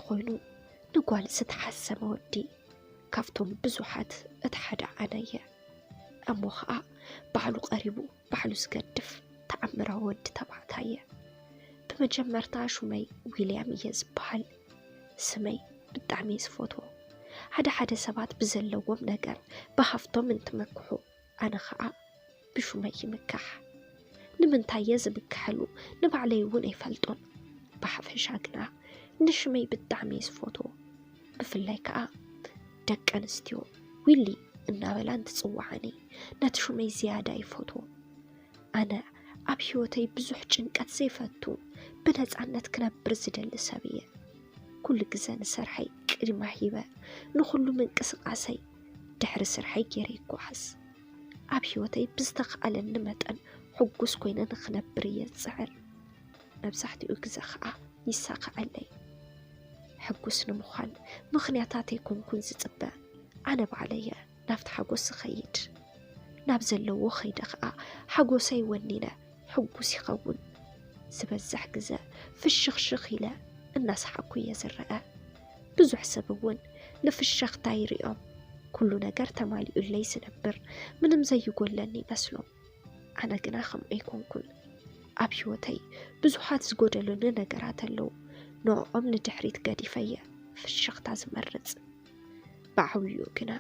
ኮይኑ ንጓል ዝተሓሰመ ወዲ ካብቶም ብዙሓት እቲ ሓደ ኣነ እየ። እሞ ኸኣ ባዕሉ ቀሪቡ ባዕሉ ዝገድፍ ተኣምራዊ ወዲ ተባዕታይ እየ። ብመጀመርታ ሹመይ ዊልያም እየ ዝበሃል። ስመይ ብጣዕሚ እየ ዝፈትዎ። ሓደ ሓደ ሰባት ብዘለዎም ነገር ብሃፍቶም እንትመክሑ፣ ኣነ ኸኣ ብሹመይ ይምካሕ። ንምንታይ እየ ዝምክሐሉ ንባዕለይ እውን ኣይፈልጦን። ብሓፈሻ ግና ንሽመይ ብጣዕሚ እየ ዝፈትዎ። ብፍላይ ከኣ ደቂ ኣንስትዮ ዊሊ እናበላ እንትጽውዓኒ ነቲ ሹመይ ዝያዳ ይፈትዎ። ኣነ ኣብ ህይወተይ ብዙሕ ጭንቀት ዘይፈቱ፣ ብነጻነት ክነብር ዝደሊ ሰብ እየ። ኩሉ ግዘ ንስርሐይ ቅድማ ሂበ፣ ንኹሉ ምንቅስቃሰይ ድሕሪ ስርሐይ ገይረ ይጓዓዝ። ኣብ ህይወተይ ብዝተኻእለኒ መጠን ሕጉስ ኮይነ ንኽነብር እየ ዝጽዕር። መብዛሕትኡ ግዘ ኸኣ ይሳኸዐለይ። ሕጉስ ንምዃን ምኽንያታት ኣይኮንኩን ዝጽበ፣ ኣነ ባዕለየ ናብቲ ሓጎስ ዝኸይድ። ናብ ዘለዎ ኸይደ ኸኣ ሓጎሰይ ወኒነ ሕጉስ ይኸውን። ዝበዝሕ ግዘ ፍሽኽሽኽ ኢለ እናሰሓቅኩ እየ ዝረአ። ብዙሕ ሰብ እውን ንፍሸኽታ ይሪኦም። ኩሉ ነገር ተማሊኡለይ ዝነብር፣ ምንም ዘይጎለኒ ይመስሎም። ኣነ ግና ከምኡ ኣይኮንኩን። ኣብ ህይወተይ ብዙሓት ዝጎደሉኒ ነገራት ኣለዉ። ንዕኦም ንድሕሪት ገዲፈየ ፍሽኽታ ዝመርጽ። ብዓብይኡ ግና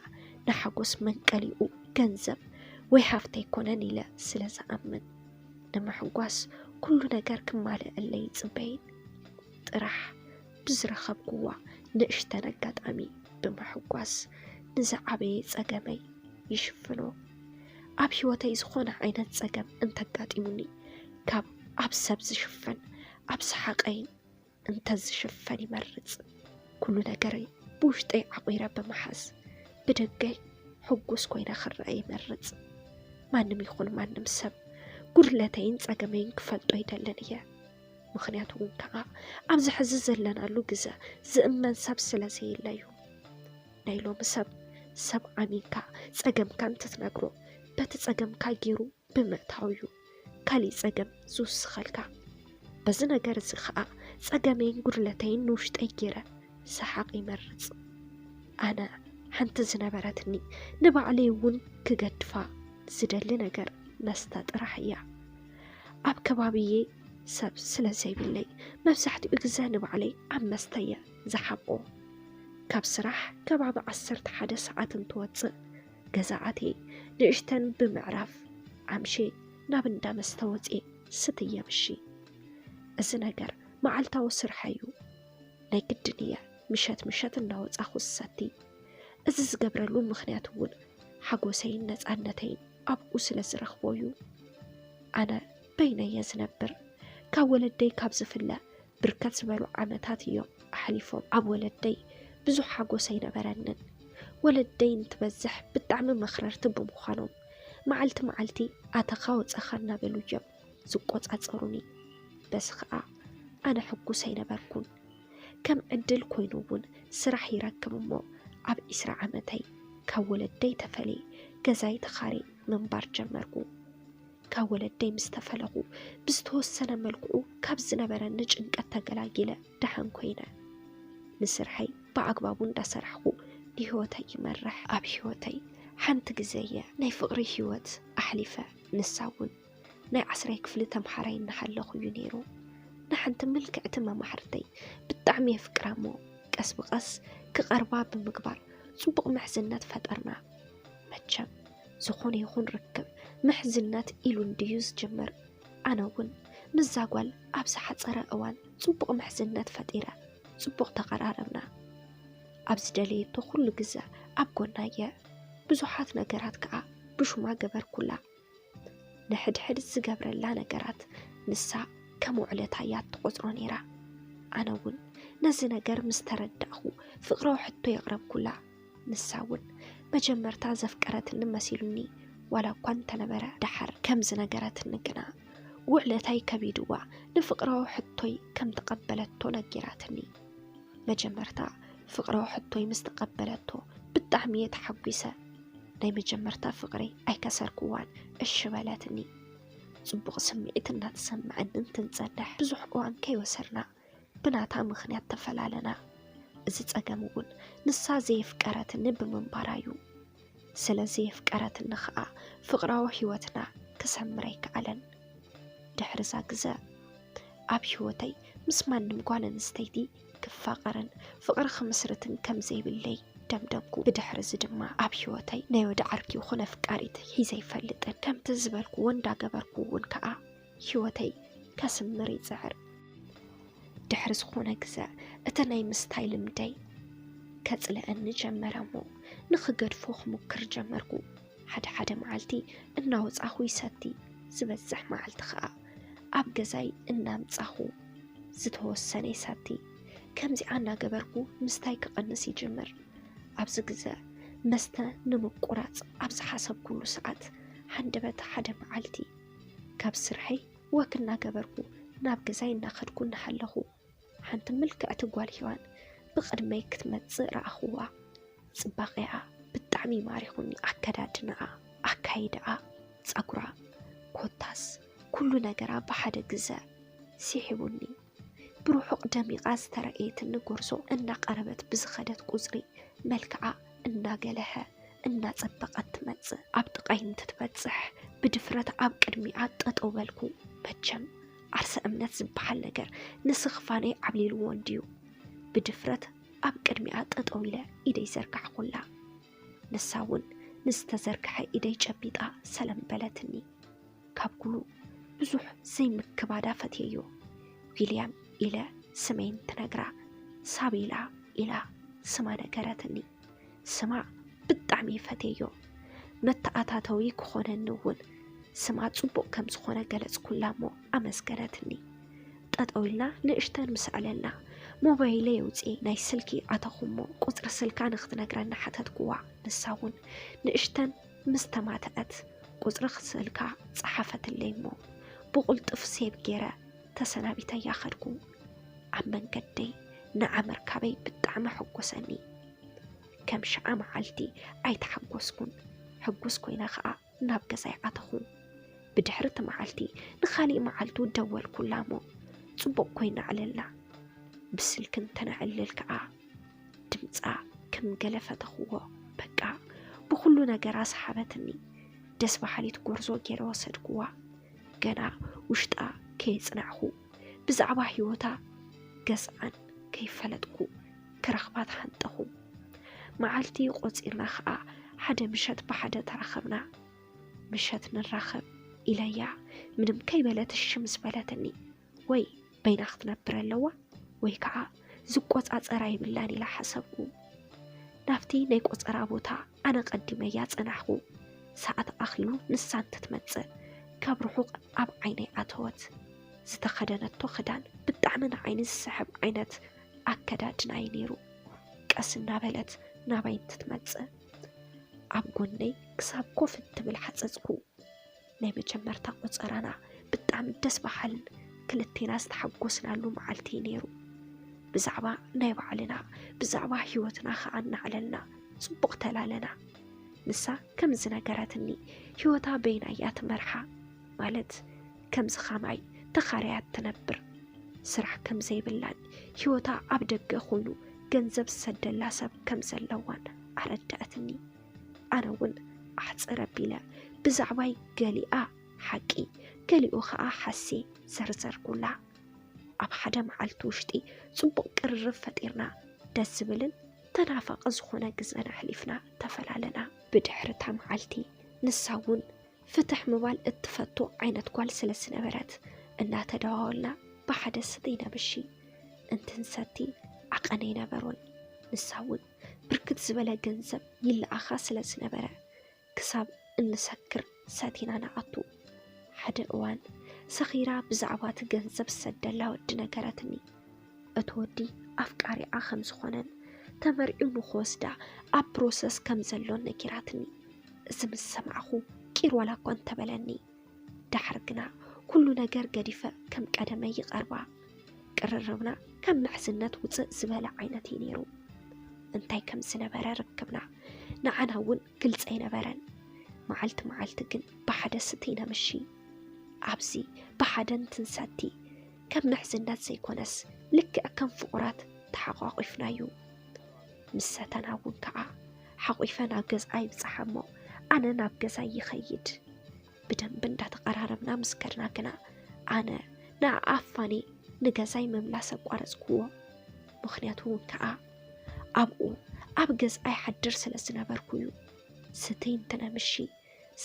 ንሓጎስ መንቀሊኡ ገንዘብ ወይ ሃፍቲ ኣይኮነን ኢለ ስለ ዝኣምን፣ ንምሕጓስ ኩሉ ነገር ክማልአለይ ይጽበይን። ጥራሕ ብዝረኸብኩዋ ንእሽተን ኣጋጣሚ ብምሕጓስ ንዝዓበየ ጸገመይ ይሽፍኖ። ኣብ ህይወተይ ዝኾነ ዓይነት ጸገም እንተጋጢሙኒ፣ ካብ ኣብ ሰብ ዝሽፈን ኣብ ሰሓቐይን እንተዝሽፈን ይመርጽ። ኩሉ ነገረይ ብውሽጠይ ዓቑረ ብምሓዝ፣ ብደገይ ሕጉስ ኮይነ ክረአ ይመርጽ። ማንም ይኹን ማንም ሰብ ጉድለተይን ጸገመይን ክፈልጦ ኣይደልን እየ። ምኽንያቱ እውን ከኣ ኣብዚ ሕዚ ዘለናሉ ግዘ ዝእመን ሰብ ስለ ዘየለ እዩ። ናይ ሎሚ ሰብ፣ ሰብ ኣሚንካ ጸገምካ እንትትነግሮ፣ በቲ ጸገምካ ገይሩ ብምእታው እዩ ካሊእ ጸገም ዝውስኸልካ። በዚ ነገር እዚ ኸኣ ጸገመይን ጉድለተይን ንውሽጠይ ገይረ ሰሓቕ ይመርጽ። ኣነ ሓንቲ ዝነበረትኒ ንባዕለይ እውን ክገድፋ ዝደሊ ነገር መስተ ጥራሕ እያ። ኣብ ከባቢየ ሰብ ስለ ዘይብለይ መብዛሕትኡ ግዘ ንባዕለይ ኣብ መስተ እየ ዝሓቆ። ካብ ስራሕ ከባቢ ዓሰርተ ሓደ ሰዓት እንትወጽእ ገዛ ኣትየ ንእሽተን ብምዕራፍ ኣምሼ ናብ እንዳ መስተ ወፅየ ስትየ ምሺ። እዚ ነገር መዓልታዊ ስርሐይ እዩ። ናይ ግድን እየ ምሸት ምሸት እናወፃኹ ዝሰቲ። እዚ ዝገብረሉ ምኽንያት እውን ሓጎሰይን ነፃነተይን ኣብኡ ስለ ዝረኽቦ እዩ። ኣነ በይነይ እየ ዝነብር። ካብ ወለደይ ካብ ዝፍለ ብርከት ዝበሉ ዓመታት እዮም ኣሕሊፎም። ኣብ ወለደይ ብዙሕ ሓጎስ ኣይነበረንን። ወለደይ እንትበዝሕ ብጣዕሚ መኽረርቲ ብምዃኖም፣ መዓልቲ መዓልቲ ኣተኻ ወጸኻ እናበሉ እዮም ዝቆጻጸሩኒ። በዚ ኸኣ ኣነ ሕጉስ ኣይነበርኩን። ከም ዕድል ኮይኑ እውን ስራሕ ይረክብ እሞ፣ ኣብ ዒስራ ዓመተይ ካብ ወለደይ ተፈልየ ገዛይ ተኻርየ ምንባር ጀመርኩ። ካብ ወለደይ ምስ ተፈለኹ፣ ብዝተወሰነ መልክዑ ካብ ዝነበረኒ ጭንቀት ተገላጊለ ደሓን ኮይነ፣ ንስርሐይ ብኣግባቡ እንዳሰራሕኹ ንህይወተይ ይመርሕ። ኣብ ህይወተይ ሓንቲ ግዜ እየ ናይ ፍቕሪ ህይወት ኣሕሊፈ። ንሳ እውን ናይ ዓስራይ ክፍሊ ተምሃራይ እናሃለኹ እዩ ነይሩ። ንሓንቲ ምልክዕቲ መማህርተይ ብጣዕሚ የፍቅራ እሞ፣ ቀስ ብቐስ ክቐርባ ብምግባር ጽቡቕ ምሕዝነት ፈጠርና። መቸም፣ ዝኾነ ይኹን ርክብ ምሕዝነት ኢሉ እንድዩ ዝጅምር። ኣነ እውን ምስዛ ጓል ኣብ ዝሓጸረ እዋን ጽቡቕ ምሕዝነት ፈጢረ፣ ጽቡቕ ተቐራረብና። ኣብ ዝደለየቶ ኩሉ ግዘ ኣብ ጎና እየ። ብዙሓት ነገራት ከኣ ብሹማ ገበርኩላ። ንሕድሕድ ዝገብረላ ነገራት ንሳ ከም ውዕለታ እያ ትቖጽሮ ነይራ። ኣነ እውን ነዚ ነገር ምስ ተረዳእኹ ፍቕራዊ ሕቶ የቕረብኩላ። ንሳ እውን መጀመርታ ዘፍቀረትኒ መሲሉኒ ዋላ እኳ እንተነበረ፣ ደሓር ከም ዝነገረትኒ ግና ውዕለታይ ከቢድዋ ንፍቕራዊ ሕቶይ ከም ተቐበለቶ ነጊራትኒ። መጀመርታ ፍቕራዊ ሕቶይ ምስ ተቐበለቶ ብጣዕሚ እየ ተሓጒሰ። ናይ መጀመርታ ፍቕረይ ኣይከሰርክዋን፣ እሺ በለትኒ። ጽቡቕ ስምዒት እናተሰምዐኒ እንትንጸንሕ ብዙሕ እዋን ከይወሰድና ብናታ ምኽንያት ተፈላለና። እዚ ጸገም እውን ንሳ ዘየፍቀረትኒ ብምንባራ እዩ። ስለ ዘየፍቀረትኒ ኸኣ ፍቕራዊ ህይወትና ክሰምር ኣይከኣለን። ድሕሪ እዛ ግዘ ኣብ ህይወተይ ምስ ማንም ጓል ኣንስተይቲ ክፋቐርን ፍቕሪ ክምስርትን ከም ዘይብለይ ደምደምኩ። ብድሕሪ እዚ ድማ ኣብ ህይወተይ ናይ ወዲ ዓርኪ ይኹን ኣፍቃሪት ሒዘ ኣይፈልጥን። ከምቲ ዝበልክዎ እንዳገበርኩ እውን ከኣ ህይወተይ ከስምር ይጽዕር። ድሕሪ ዝኾነ ግዘ እቲ ናይ ምስታይ ልምደይ ከጽልኣኒ ጀመረ እሞ ንኽገድፎ ክሙክር ጀመርኩ። ሓደ ሓደ መዓልቲ እናወጻኹ ይሰቲ፣ ዝበዝሕ መዓልቲ ኸኣ ኣብ ገዛይ እናምጻኹ ዝተወሰነ ይሰቲ። ከምዚኣ እናገበርኩ ምስታይ ክቕንስ ይጅምር። ኣብዚ ግዘ መስተ ንምቁራጽ ኣብ ዝሓሰብኩሉ ሰዓት፣ ሃንደበት ሓደ መዓልቲ ካብ ስርሐይ ወክ እናገበርኩ ናብ ገዛይ እናኸድኩ እናሃለኹ፣ ሓንቲ ምልክዕቲ ጓል ሄዋን ብቕድመይ ክትመጽእ ረኣኹዋ። ጽባቐኣ ብጣዕሚ ማሪኹኒ። ኣከዳድናኣ፣ ኣካይዳኣ፣ ጸጉራ፣ ኮታስ ኩሉ ነገራ ብሓደ ግዘ ሲሒቡኒ። ብርሑቕ ደሚቓ ዝተረእየትኒ ጎርዞ እናቐረበት ብዝኸደት ቁጽሪ፣ መልክዓ እናገለሀ እናጸበቐት ትመጽእ። ኣብ ጥቓይ እንትትበጽሕ ብድፍረት ኣብ ቅድሚኣ ጠጠው በልኩ። መቸም ዓርሰ እምነት ዝበሃል ነገር ንስኽፋነይ ዓብሊልዎ እንድዩ። ብድፍረት ኣብ ቅድሚኣ ጠጠው ኢለ ኢደይ ዘርጋሕኩላ። ንሳ እውን ንዝተዘርግሐ ኢደይ ጨቢጣ ሰለም በለትኒ። ካብ ኩሉ ብዙሕ ዘይምክባዳ ፈትየዮ። ዊልያም ኢለ ስመይ እንትነግራ፣ ሳቤላ ኢላ ስማ ነገረትኒ። ስማ ብጣዕሚ እየ ፈትየዮ። መተኣታተዊ ክኾነኒ እውን ስማ ጽቡቕ ከም ዝኾነ ገለጽኩላ እሞ ኣመስገነትኒ። ጠጠው ኢልና ንእሽተን ምስ ኣዕለልና፣ ሞባይለይ ኣውፅኤ ናይ ስልኪ ኣተኹ እሞ ቁፅሪ ስልካ ንክትነግረኒ ሓተትኩዋ። ንሳ እውን ንእሽተን ምስ ተማትአት ቁፅሪ ስልካ ጸሓፈትለይ እሞ ብቕልጡፍ ሴብ ገይረ ተሰናቢተያ ከድኩ። ኣብ መንገደይ ንዓ ምርካበይ ብጣዕሚ ሓጎሰኒ። ከም ሽዓ መዓልቲ ኣይተሓጎስኩን። ሕጉስ ኮይነ ኸኣ ናብ ገዛይ ኣተኹ። ብድሕሪ እቲ መዓልቲ ንኻሊእ መዓልቱ ደወልኩላ እሞ ጽቡቕ ኮይና ኣዕለልና። ብስልኪ እንተነዕልል ከኣ ድምጻ ከም ገለ ፈተኽዎ። በቃ ብኹሉ ነገራ ሰሓበትኒ። ደስ በሃሊት ጎርዞ ገይረ ወሰድክዋ። ገና ውሽጣ ከየጽናዕኹ ብዛዕባ ህይወታ ገዝኣን ከይፈለጥኩ ክረኽባ ተሃንጠኹ። መዓልቲ ቆጺርና ኸኣ ሓደ ምሸት ብሓደ ተራኸብና። ምሸት ንራኸብ ኢለያ ምንም ከይበለት እሺ ምስ በለትኒ፣ ወይ በይና ክትነብር ኣለዋ ወይ ከኣ ዝቆጻጸራ የብላን ኢለ ሓሰብኩ። ናብቲ ናይ ቆጸራ ቦታ ኣነ ቀዲመያ ጸናሕኩ። ሰዓት ኣኺሉ ንሳ እንትትመጽእ ካብ ርሑቕ ኣብ ዓይነይ ኣተወት። ዝተኸደነቶ ክዳን ብጣዕሚ ንዓይኒ ዝስሕብ ዓይነት ኣከዳድና እዩ ነይሩ። ቀስ እናበለት ናባይ እንትትመጽእ ኣብ ጎነይ ክሳብ ኮፍ እንትብል ሓጸጽኩ። ናይ መጀመርታ ቆጸራና ብጣዕሚ ደስ በሃልን ክልቴና ዝተሓጎስናሉ መዓልቲ እዩ ነይሩ። ብዛዕባ ናይ ባዕልና፣ ብዛዕባ ህይወትና ኸኣ እናዕለልና ጽቡቕ ተላለና። ንሳ ከም ዝነገረትኒ ህይወታ በይና እያ ትመርሓ፣ ማለት ከምዚ ኸማይ ተኻርያ ትነብር፣ ስራሕ ከም ዘይብላን ህይወታ ኣብ ደገ ኮይኑ ገንዘብ ዝሰደላ ሰብ ከም ዘለዋን ኣረዳእትኒ። ኣነ እውን ኣሕጽር ኣቢለ ብዛዕባይ ገሊኣ ሓቂ ገሊኡ ኸኣ ሓሴ ዘርዘርኩላ። ኣብ ሓደ መዓልቲ ውሽጢ ጽቡቕ ቅርርብ ፈጢርና ደስ ዝብልን ተናፋቒ ዝኾነ ግዘን ኣሕሊፍና ተፈላለና። ብድሕሪ እታ መዓልቲ ንሳ እውን ፍትሕ ምባል እትፈቱ ዓይነት ጓል ስለ ዝነበረት እናተደዋወልና ብሓደ ስጢ ነምሺ እንትንሰቲ ዓቐን ኣይነበሮን። ንሳ እውን ብርክት ዝበለ ገንዘብ ይለኣኻ ስለ ዝነበረ ክሳብ እንሰክር ሰቲና ንኣቱ። ሓደ እዋን ሰኺራ ብዛዕባ እቲ ገንዘብ ዝሰደላ ወዲ ነገረትኒ። እቲ ወዲ ኣፍቃሪኣ ከም ዝኾነን ተመርዕዩ ንኽወስዳ ኣብ ፕሮሰስ ከም ዘሎን ነጊራትኒ። እዚ ምስ ሰማዕኹ ቂር ዋላ እኳ እንተበለኒ፣ ደሓር ግና ኩሉ ነገር ገዲፈ ከም ቀደመይ ይቐርባ። ቅርርብና ካብ ምሕዝነት ውፅእ ዝበለ ዓይነት እዩ ነይሩ። እንታይ ከም ዝነበረ ርክብና ንዓና እውን ግልፂ ኣይነበረን። መዓልቲ መዓልቲ ግን ብሓደ ስቲና ምሺ ኣብዚ ብሓደ እንትንሰቲ ከም ምሕዝነት ዘይኮነስ ልክዕ ከም ፍቑራት ተሓቋቒፍናዩ። ምስ ሰተና እውን ከዓ ሓቑፈ ናብ ገዝኣ ይብፅሓ እሞ ኣነ ናብ ገዛይ ይኸይድ። ብደንቢ እንዳተቐራረብና ምስ ከድና ግና ኣነ ንዓ ኣፋኒ ንገዛይ ምምላስ ኣቋረፅክዎ። ምኽንያቱ እውን ከዓ ኣብኡ ኣብ ገዝኣ ይሓድር ስለ ዝነበርኩ እዩ። ስትይ እንትነምሺ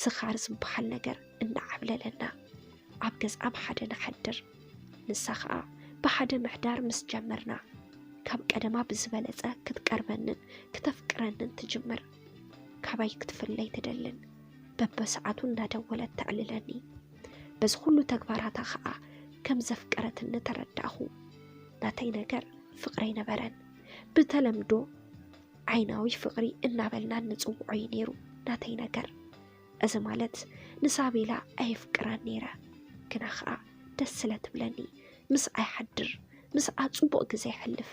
ስኻር ዝበሃል ነገር እናዓብለለና ኣብ ገዝኣ ብሓደ ንሓድር። ንሳ ኸኣ ብሓደ ምሕዳር ምስ ጀመርና ካብ ቀደማ ብዝበለጸ ክትቀርበንን ክተፍቅረንን ትጅምር። ካባይ ክትፍለይ ትደልን በበሰዓቱ እናደወለት ተዕልለኒ። በዚ ኩሉ ተግባራታ ኸኣ ከም ዘፍቀረትኒ ተረዳእኹ። ናተይ ነገር ፍቕሪ ኣይነበረን። ብተለምዶ ዓይናዊ ፍቕሪ እናበልና እንጽውዖ እዩ ነይሩ ናተይ ነገር። እዚ ማለት ንሳቤላ ኣየፍቅራን ነይረ፣ ግና ኸኣ ደስ ስለ ትብለኒ ምስኣ ይሓድር፣ ምስኣ ጽቡቕ ግዜ የሕልፍ።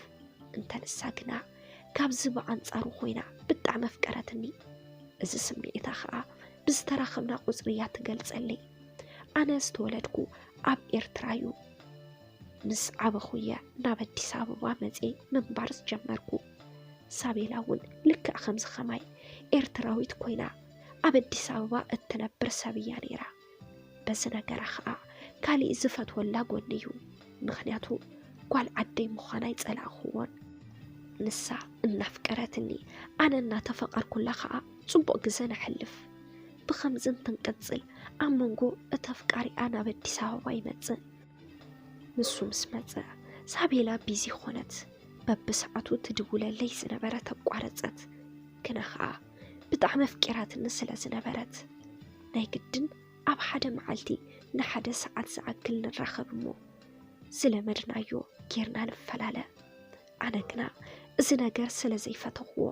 እንተ ንሳ ግና ካብዚ ብኣንጻሩ ኮይና ብጣዕሚ ኣፍቀረትኒ። እዚ ስምዒታ ኸኣ ብዝተራኸብና ቁጽሪ እያ ትገልጸለይ። ኣነ ዝተወለድኩ ኣብ ኤርትራ እዩ። ምስ ዓበኹ እየ ናብ ኣዲስ ኣበባ መጺኤ ምንባር ዝጀመርኩ። ሳቤላ እውን ልክዕ ከምዚ ኸማይ ኤርትራዊት ኮይና ኣብ ኣዲስ ኣበባ እትነብር ሰብ እያ ነይራ። በዚ ነገራ ኸኣ ካሊእ ዝፈትወላ ጎኒ እዩ። ምኽንያቱ ጓል ዓደይ ምዃና ኣይጸላእኽዎን። ንሳ እናፍቀረትኒ ኣነ እናተፈቐርኩላ ኸኣ ጽቡቕ ግዘ ነሕልፍ። ብኸምዚ እንትንቅጽል ኣብ መንጎ እቲ ኣፍቃሪኣ ናብ ኣዲስ ኣበባ ይመጽእ። ንሱ ምስ መጸ ሳቤላ ቢዚ ኾነት። በብሰዓቱ ትድውለለይ ዝነበረት ኣቋረጸት። ግና ኸኣ ብጣዕሚ ኣፍቂራትኒ ስለ ዝነበረት ናይ ግድን ኣብ ሓደ መዓልቲ ንሓደ ሰዓት ዝኣክል ንራኸብ እሞ ዝለመድናዮ ጌርና ንፈላለ። ኣነ ግና እዚ ነገር ስለ ዘይፈተኽዎ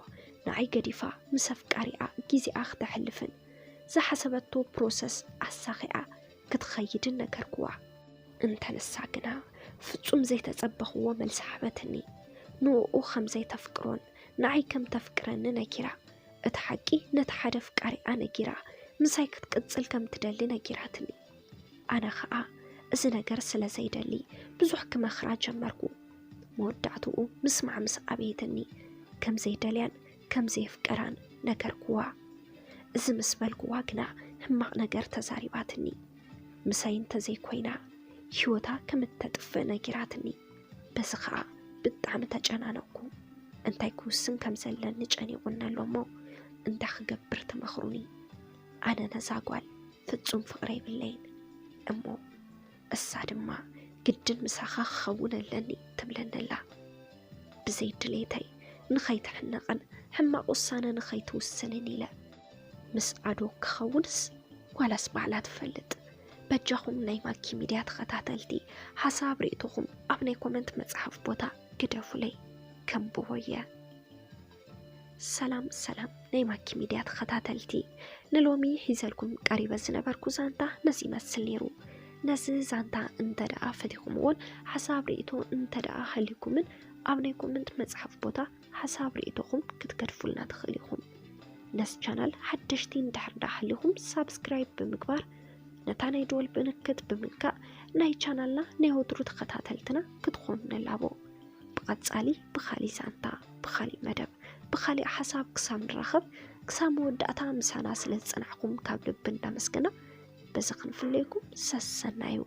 ንዓይ ገዲፋ ምስ ኣፍቃሪኣ ግዜኣ ክተሕልፍን ዝሓሰበቶ ፕሮሰስ ኣሳኺዓ ክትኸይድን ነገርክዋ። እንተ ንሳ ግና ፍጹም ዘይተጸበኽዎ መልሲ ሃበትኒ። ንእኡ ከም ዘይተፍቅሮን ንዓይ ከም ተፍቅረኒ ነጊራ። እቲ ሓቂ ነቲ ሓደ ኣፍቃሪኣ ነጊራ ምሳይ ክትቅጽል ከም ትደሊ ነጊራትኒ። ኣነ ኸኣ እዚ ነገር ስለ ዘይደሊ ብዙሕ ክመኽራ ጀመርኩ። መወዳእትኡ ምስማዕ ምስ ኣበየትኒ ከም ዘይደልያን ከም ዘየፍቅራን ነገርክዋ። እዚ ምስ በልክዋ ግና ሕማቕ ነገር ተዛሪባትኒ። ምሳይ እንተዘይኮይና ህይወታ ከም እተጥፍእ ነጊራትኒ። በዚ ኸኣ ብጣዕሚ ተጨናነቕኩ። እንታይ ክውስን ከም ዘለኒ ጨኒቑኒ ኣሎ እሞ እንታይ ክገብር ትመኽሩኒ? ኣነ ነዛ ጓል ፍጹም ፍቕሪ የብለይን እሞ እሳ ድማ ግድን ምሳኻ ክኸውን ኣለኒ ትብለኒ ኣላ። ብዘይ ድሌተይ ንኸይትሕነቕን ሕማቕ ውሳነ ንኸይትውስንን ኢለ። ምስኣ ዶ ክኸውንስ ዋላስ ባዕላ ትፈልጥ? በጃኹም ናይ ማኪ ሚድያ ተኸታተልቲ ሓሳብ ርእይቶኹም ኣብ ናይ ኮመንት መጽሓፍ ቦታ ግደፉለይ፣ ከንብቦ እየ። ሰላም ሰላም ናይ ማኪ ሚድያ ተኸታተልቲ፣ ንሎሚ ሒዘልኩም ቀሪበ ዝነበርኩ ዛንታ ነዚ ይመስል ነይሩ። ነዚ ዛንታ እንተ ደኣ ፈቲኹምዎን ሓሳብ ርእይቶ እንተ ደኣ ሃልዩኩምን ኣብ ናይ ኮመንት መጽሓፍ ቦታ ሓሳብ ርእይቶኹም ክትገድፉልና ትኽእሉ ኢኹም። ነዚ ቻናል ሓደሽቲ እንድሕር ደኣ ሃሊኹም ሳብስክራይብ ብምግባር ነታ ናይ ደወል ምልክት ብምንካእ ናይ ቻናልና ናይ ወትሩ ተኸታተልትና ክትኾኑ ንላቦ። ብቐጻሊ ብኻሊእ ዛንታ፣ ብኻሊእ መደብ፣ ብኻሊእ ሓሳብ ክሳብ ንራኸብ፣ ክሳብ መወዳእታ ምሳና ስለ ዝጸናሕኩም ካብ ልቢ እንዳመስገና፣ በዚ ክንፍለየኩም ሰሰናዩ።